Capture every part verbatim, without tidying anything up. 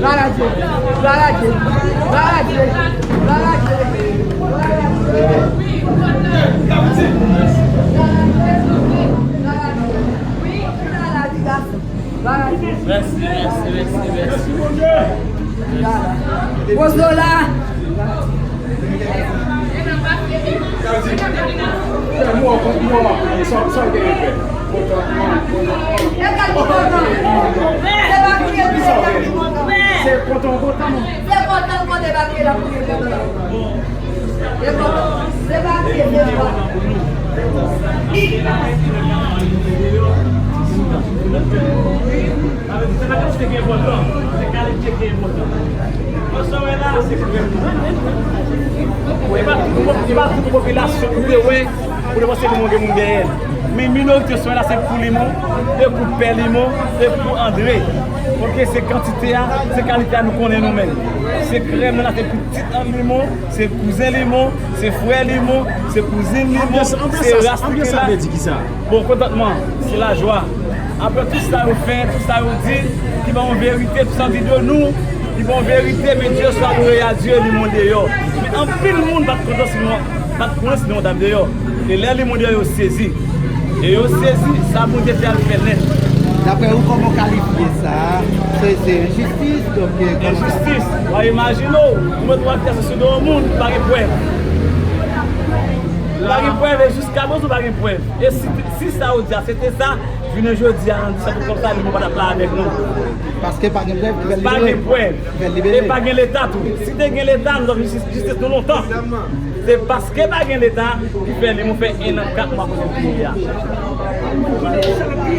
Glwa a Dye, glwa a Dye, glwa a Dye, glwa a Dye. Mèsi, mèsi, mèsi, mèsi. Pozo la. Se kontan w kontan. Se kontan w kontan, pa kriye la pou kriye kontan. Se kontan. Se pa kriye, se kontan. Sa vle di, se pa kantite ki enpòtan, se kalite ki enpòtan. Bon, sa w wè la, se krèm. E pa tout, e pa tout popilasyon ou te wè, ou te panse limon gen moun dèyè l. Men minorite sa w wè la, se pou limon, e pou pè limon, e pou André. Ok, se kantite a, se kalite a nou konnen nou menm. Se krèm nan la, se pitit an limon, se kouzen limon, se frè limon, se kouzin limon, se ras ki la. Bon, kontantman, se lajwa. Apre tout sa yo fè, tout sa yo di, ki ba yon verite, tout sa yo di de nou, ki ba yon verite, men Dieu soit loué à Dieu, limon deyò. Men anpil moun pa t kontan si limon, pa t konnen si limon t ap deyò. E lè limon deyò, yo sezi. E yo sezi, sa Bondye fè al fè nèt. Daprè ou, kòman w kalifye sa? Se, se enjistis, donk, e, kòman? Enjistis. W a imajine w, ou mete yon akizasyon sou do yon moun, ou pa gen prèv. Ou pa gen prèv, e jiskaprezan ou pa gen prèv. E si, si sa yo di a, se te sa, jounen jodi a, nan dis avril konsa, limon pa t ap la avèk nou. Paske pa gen prèv ki fè l libere. Pa gen prèv. Ki fè l libere. E pa gen Leta tou. Si te gen Leta, nou t ap jistis, jistis nou lontan. Se paske pa gen Leta ki fè limon fè en an kat mwa kote l te ye a.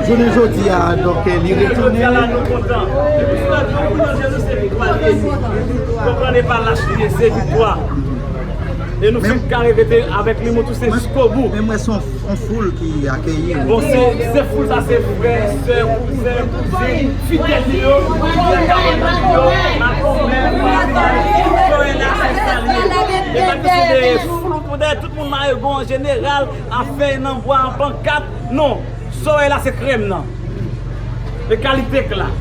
Jounen jodi a, donk, li retounen. Jodi a la, nou kontan. E pou sa, nou kontan, Jezi se viktwa li ye. Konprann, e pa lach li ye, se viktwa. E nou fin ka revete avèk limon tou se jiskobou. Men mwen se yon, yon foul ki akeyi ou. Bon, se, se foul sa, se frè, sè, kouzen, kouzin, fidèl li yo, ki te ka konprann yo, makomè, pastè, frè la, se sa li ye. E pa kesyon de foul, pou dèyè tout moun mayogon an jeneral, afè nan bwa, an pankat, non. Sa w wè la, se krèm nan. E kalite k la.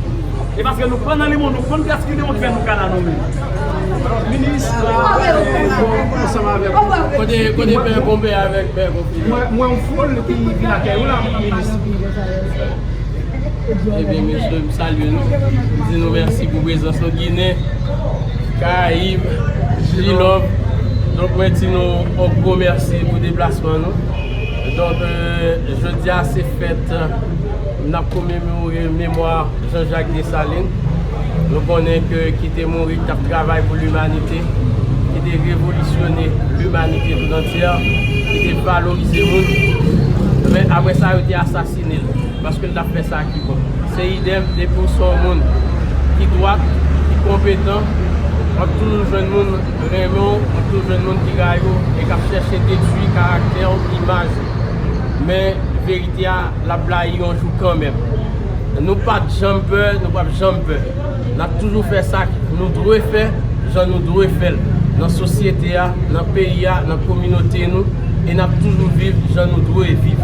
E paske nou pran nan limon, nou konn klas ki limon ki fè nou ka la nou menm. Minis la, ansanm avèk ou. Kote, kote pè konpè avèk pè konpè? Mwen, mwen yon foul ki vin akèy ou la, minis. Ebyen, mesye, m salye nou. M di nou mèsi pou prezans nou, Ginen, Karayib, G-Love. Donk, mwen di nou yon gwo mèsi pou deplasman nou. Donk, euh, jodi a se fèt, euh, n ap komemore memwa Jean-Jacques Dessalines. Nou konnen ke ki te mouri, ki t ap travay pou limanite, ki te revolisyone limanite tout antyè, ki te valorize moun. Men apre sa, yo te asasine l, paske l t ap fè sa ki bon. Se idèm, depi w se yon moun ki dwat, ki konpetan, w ap toujou jwenn moun renmen w, w ap toujou jwenn moun ki rayi w e k ap chèche detwi karaktè w, imaj ou. Men verite a, l ap blayi yon jou kanmenm. Nou pa t janm pè, nou p ap janm pè. N ap toujou fè sa nou dwe fè, jan nou dwe fè l, nan sosyete a, nan peyi a, nan kominote nou, e n ap toujou viv jan nou dwe viv.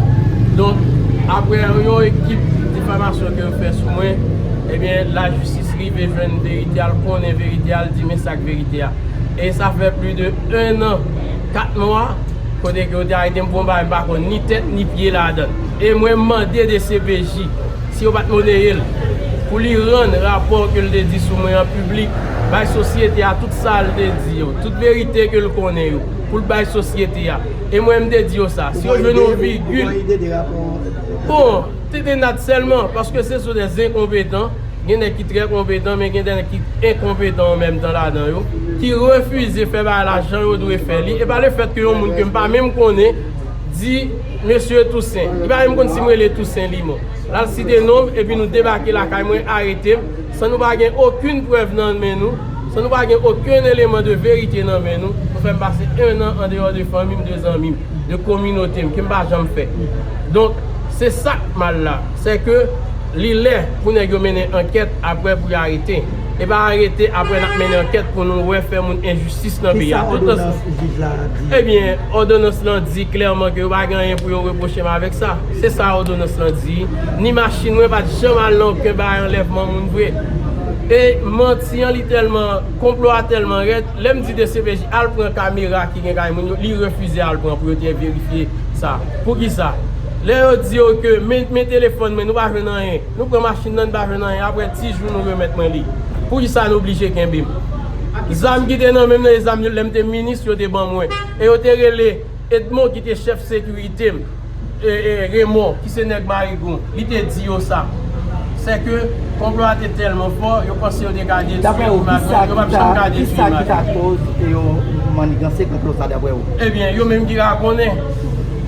Donk, apre yon ekip difamasyon ke yo fè sou mwen, ebyen, lajistis rive jwenn verite a, l konnen verite a, l di, "Men sa k verite a." E sa fè plis de en an, kat mwa, kote ke yo te arete m pou yon bagay m pa konn ni tèt ni pye ladan l. E mwen, m mande D C P J, si yo pa t moneye l, pou li rann rapò ke l te di sou mwen an piblik, bay sosyete a tout sa l te di yo, tout verite ke l konnen yo, pou l bay sosyete a. E mwen, m te di yo sa, si yo jwenn yon vigil, bon, te te nat sèlman, paske se sou de enkonpetan, gen nèg ki trè konpetan, men gen de nèg ki enkonpetan an menm tan ladan yo, ki refize fè bagay la jan yo dwe fè li. E pa lefèt ke yon moun ke m pa menm konnen di, "Mesye Tousen." Li pa menm konn si m rele Tousen Limon. L al site non m, epi nou debake lakay mwen, arete m, san nou pa gen okenn prèv nan men nou, san nou pa gen okenn eleman de verite nan men nou, nou fè m pase en an andeyò de fanmi m, de zanmi m, de kominote m, ke m pa janm fè. Donk, se sa k mal la. Se ke li lè pou nèg yo mennen ankèt apre pou yo arete. E pa arete apre n ap mennen ankèt pou nou wè fè moun enjistis nan peyi a. Kisa òdonans jij la di? Ebyen, òdonans lan di klèman ke yo pa gen anyen pou yo repwoche m avèk sa. Se sa òdonans lan di. Ni machin mwen pa t janm al nan okenn bagay anlèvman moun vre. E manti an, li tèlman, konplo a tèlman rèd, lè m di D C P J al pran kamera ki gen kay moun yo, li refize al pran pou yo te verifye sa. Poukisa? Lè yo di yo ke men, men telefòn mwen, nou pa jwenn anyen. Nou pran machin nan, nou pa jwenn anyen. Apre dis jou, nou remèt mwen li. Poukisa nou oblije kenbe m? Zam ki te nan men m nan, e zam yo, lè m te minis, yo te ban mwen. E yo te rele Edmond ki te chèf sekirite m, e, e, Raymond, ki se nèg Marigon, li te di yo sa. Sèke konplo a te tèlman fò, yo panse yo te ka detwi imaj mwen, yo p ap janm ka detwi imaj mwen. Kisa ki ta koz yo maniganse konplo sa, daprè ou? Ebyen, yo menm ki ka konnen.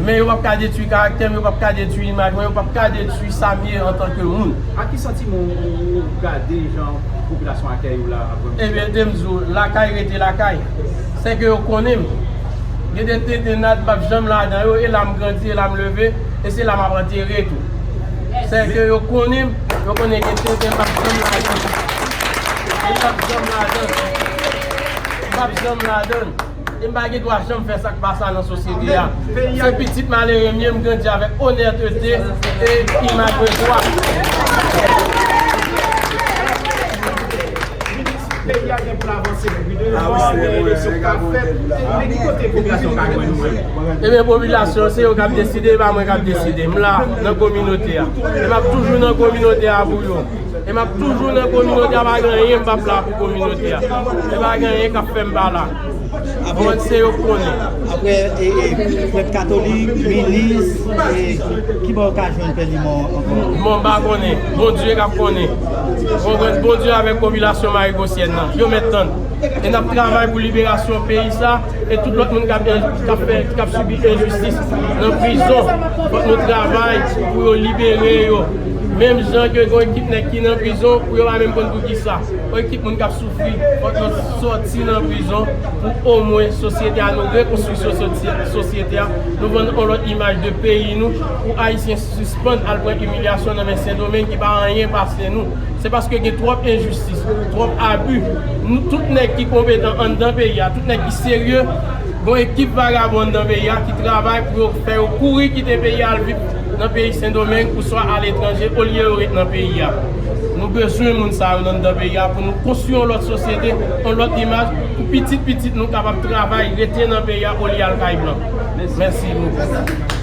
Men yo p ap ka detwi karaktè m, yo p ap ka detwi imaj mwen, yo p ap ka detwi sa m ye antanke moun. Ak ki santiman ou, ou, ou gade jan popilasyon akèy ou la apre? Ebyen, te m di w, lakay rete lakay. Sèke yo konnen m. Gen de tenten m p ap janm ladan yo, e la m grandi, e la m leve, e se la m ap antere tou. Sèke yo konnen m, yo konnen gen tenten m p ap janm ladan. E m p ap janm ladan. M p ap janm ladan. E m pa gen dwa janm fè sa k pa sa nan sosyete a. Se pitit malere m ye, m grandi avèk onètete e imaj mwen dwa. Peyi a gen pou l avanse pi devan, gen eleksyon k ap fèt, men ki kote popilasyon ka jwenn nou menm? Ebyen, popilasyon, se yo k ap deside, e pa mwen k ap deside. M la, nan kominote a. E m ap toujou nan kominote a pou yo. E m ap toujou nan kominote a, pa gen anyen m p ap la pou kominote a. E pa gen anyen k ap fè m pa la. Mwen se yo konnen. Apre, e, e, prèt katolik, minis, e, ki bò yo ka jwenn Pè Limon ankò? Bon, m pa konnen. Bondye k ap konnen. Konprann, Bondye avèk popilasyon marigosyèn nan. Yo mèt tann. E n ap travay pou liberasyon peyi sa, e tout lòt moun k ap, k ap fè, k ap sibi enjistis nan prizon. Fòk nou travay pou yo libere yo. Menm jan ke gon ekip nèg ki nan prizon, pou yo pa menm konn poukisa. Yon ekip moun k ap soufri, fòk yo sòti nan prizon pou omwen sosyete a, nou rekonstwi sosyete, sosyete a, nou vann yon lòt imaj de peyi nou, pou Ayisyen sispann al pran imilyasyon nan men Sendomeng ki pa anyen pase nou. Se paske gen twòp enjistis, twòp abi. Nou, tout nèg ki konpetan anndan peyi a, tout nèg ki serye, gon ekip vagabon anndan peyi a ki travay pou yo fè yo kouri kite peyi a, al viv nan peyi Sendomeng, oswa aletranje, olye yo ret nan peyi a. Nou bezwen moun sa yo anndan peyi a pou nou konstwi yon lòt sosyete, yon lòt imaj, pou pitit pitit nou kapab travay, rete nan peyi a, olye al kay blan. Mèsi bokou.